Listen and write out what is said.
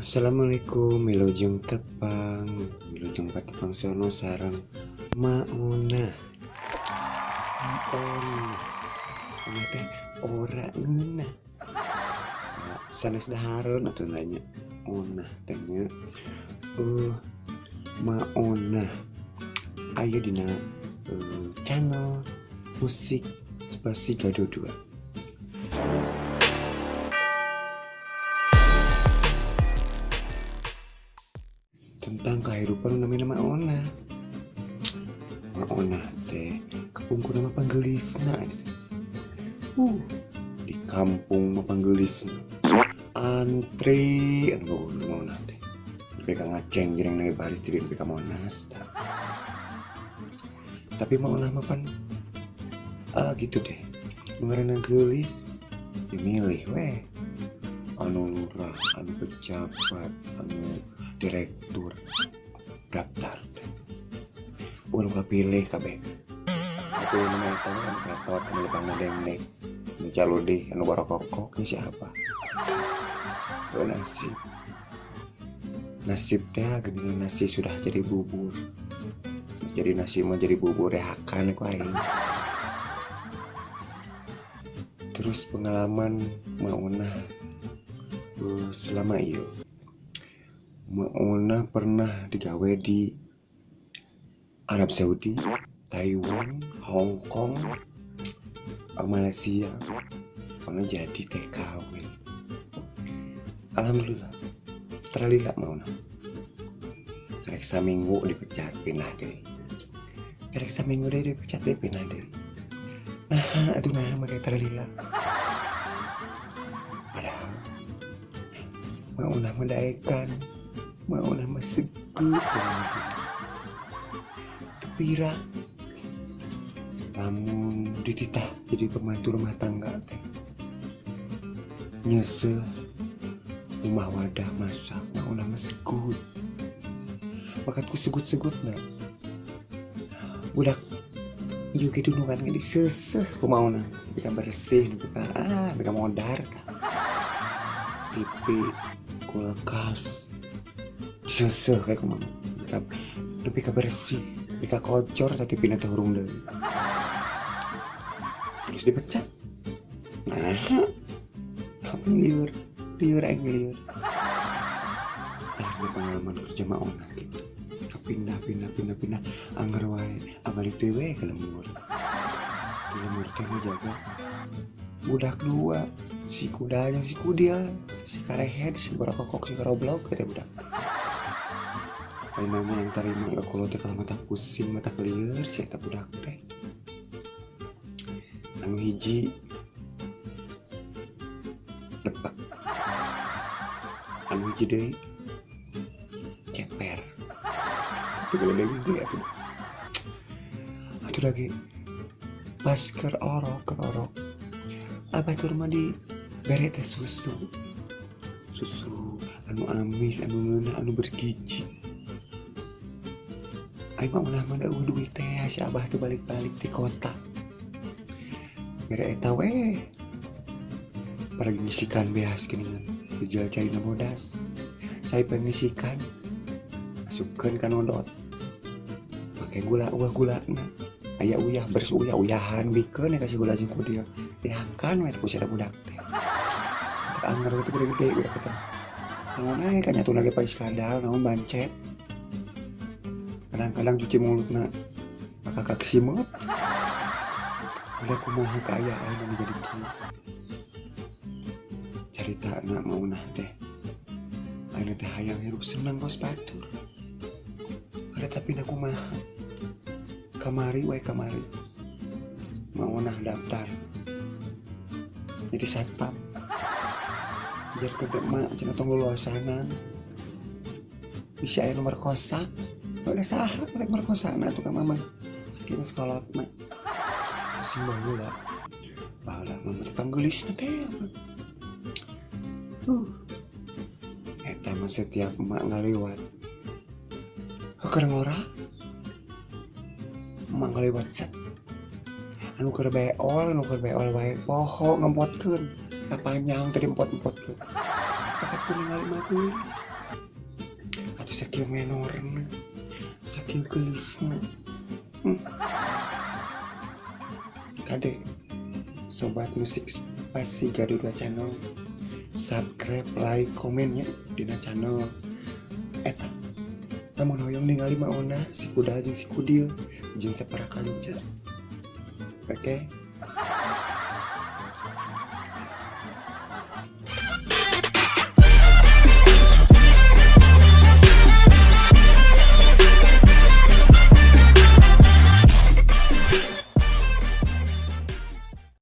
Assalamualaikum, wilujeng tepang, wilujeng patepang sono sareng Maona. Maona. Ona teh ora ngeunah. Sanes dahareun atuh nanya. Onah teh nya. Maona. Aya dina channel musik Spasi Gado 2. Tentang kehidupan namanya Maona. Maona teh kepungkur nama panggelisna gitu. Di kampung mah panggelisna. Antri anu Maona teh. Nepi ka ngaceng jeung nang baris di nepi ka Monas. Tapi Maona mah pan gitu deh. Nu ngaranna geulis dimilih weh. Anu lurah, anu pejabat, anu direktur daftar teh. Ulah kapilih kabeh. Atuh nu mah eta anu gatot, anu leumpangna dengdek, anu caludih, anu barokokok, ini siapa? Tuh nasib. Nasib teh geuningan nasi sudah jadi bubur. Jadi nasi mah jadi bubur rehakan ku aing. Terus pengalaman Maona selama ieu. Maona pernah digawe di Arab Saudi, Taiwan, Hong Kong, Malaysia. Pernah jadi TKW. Alhamdulillah, terlila Maona. Karek saminggu dipecat pindah deui. Karek saminggu deui dipecat deui pindah deui. Nah, aduh nah make terlila. Padahal Maona mah daekan, Maona mah segut tepira. Lamun dititah jadi pembantu rumah tangga teh nyeuseuh rumah wadah masak Maona mah segut. Bakatku segut-segutna. Budak ieu ge dunungan ge diseuseuh ku Maona. Nepi ka bersih, nepi ka nepi ka modar tah. TV, kulkas diseuseuh kayak ku Maona. Nepi ka bersih, nepi ka kocor tah TV na teh hurung deui. Terus dipecat. Nah, apa liur, liur aing liur. Tah ini pengalaman kerja Maona gitu. Pindah, pindah, pindah, pindah, angger wae, abalik deui we ka lembur. Di lembur teh ngajaga budak dua, si kuda jeung si kudil, si karehed, si barokokok, si karoblok teh budak. Ayeuna mah tarima ka kolot teh kalah mata pusing, mata lieur si eta budak teh. Anu hiji lepak, anu hiji deui ceper. Itu gede gede atuh. Atuh lagi pas keur orok. Abatur mah di bere teh susu. Susu anu amis, anu ngeunah, anu bergizi. Aing mah ulah mah eueuh duit teh si abah teh balik-balik ti kota. Bere eta we. Paragi ngisikan beas geuningan. Dijual caina bodas. Cai pengisikan. Masukkeun ka nodot. Make gula eueuh gulana. Aya uyah beres uyah uyahan bikeun ka si gula jeung kudil. Dihakan we ku si eta budak teh. Anger teh gede-gede budak teh. Naon we kanyatuna ge pais kadal naon bancet. Kadang-kadang cuci mulutna maka kaksimeut. Udah kumaha kaayaan anu jadi kieu. Caritana Maunah teh. Ayeuna teh hayang hirup seneng kos batur. Ada tapi na kumaha. Kamari wae kamari. Maunah daftar. Jadi satpam. Biar ke mak cenah tong luluasanan. Bisa aya nu merkosa. Udah saha rek merkosana tuh ka mama. Saking sekolotna. Sing baheula. Baheula mah teh panggelisna teh. Eta mah setiap emak ngaliwat. Keur ngora. Emak ngaliwat set. Anu keur beol wae poho ngempotkeun. Kapanjang teh diempot-empotkeun. Pakat ku ningali mah geulis. Sakieu menorna, sakieu geulisna. Kade sobat musik spasi Garuda Channel, subscribe, like, komennya dina channel eta. Lamun hoyong ningali maona si kuda jeung si kudil jeung sapara kanca. Oke. Okay?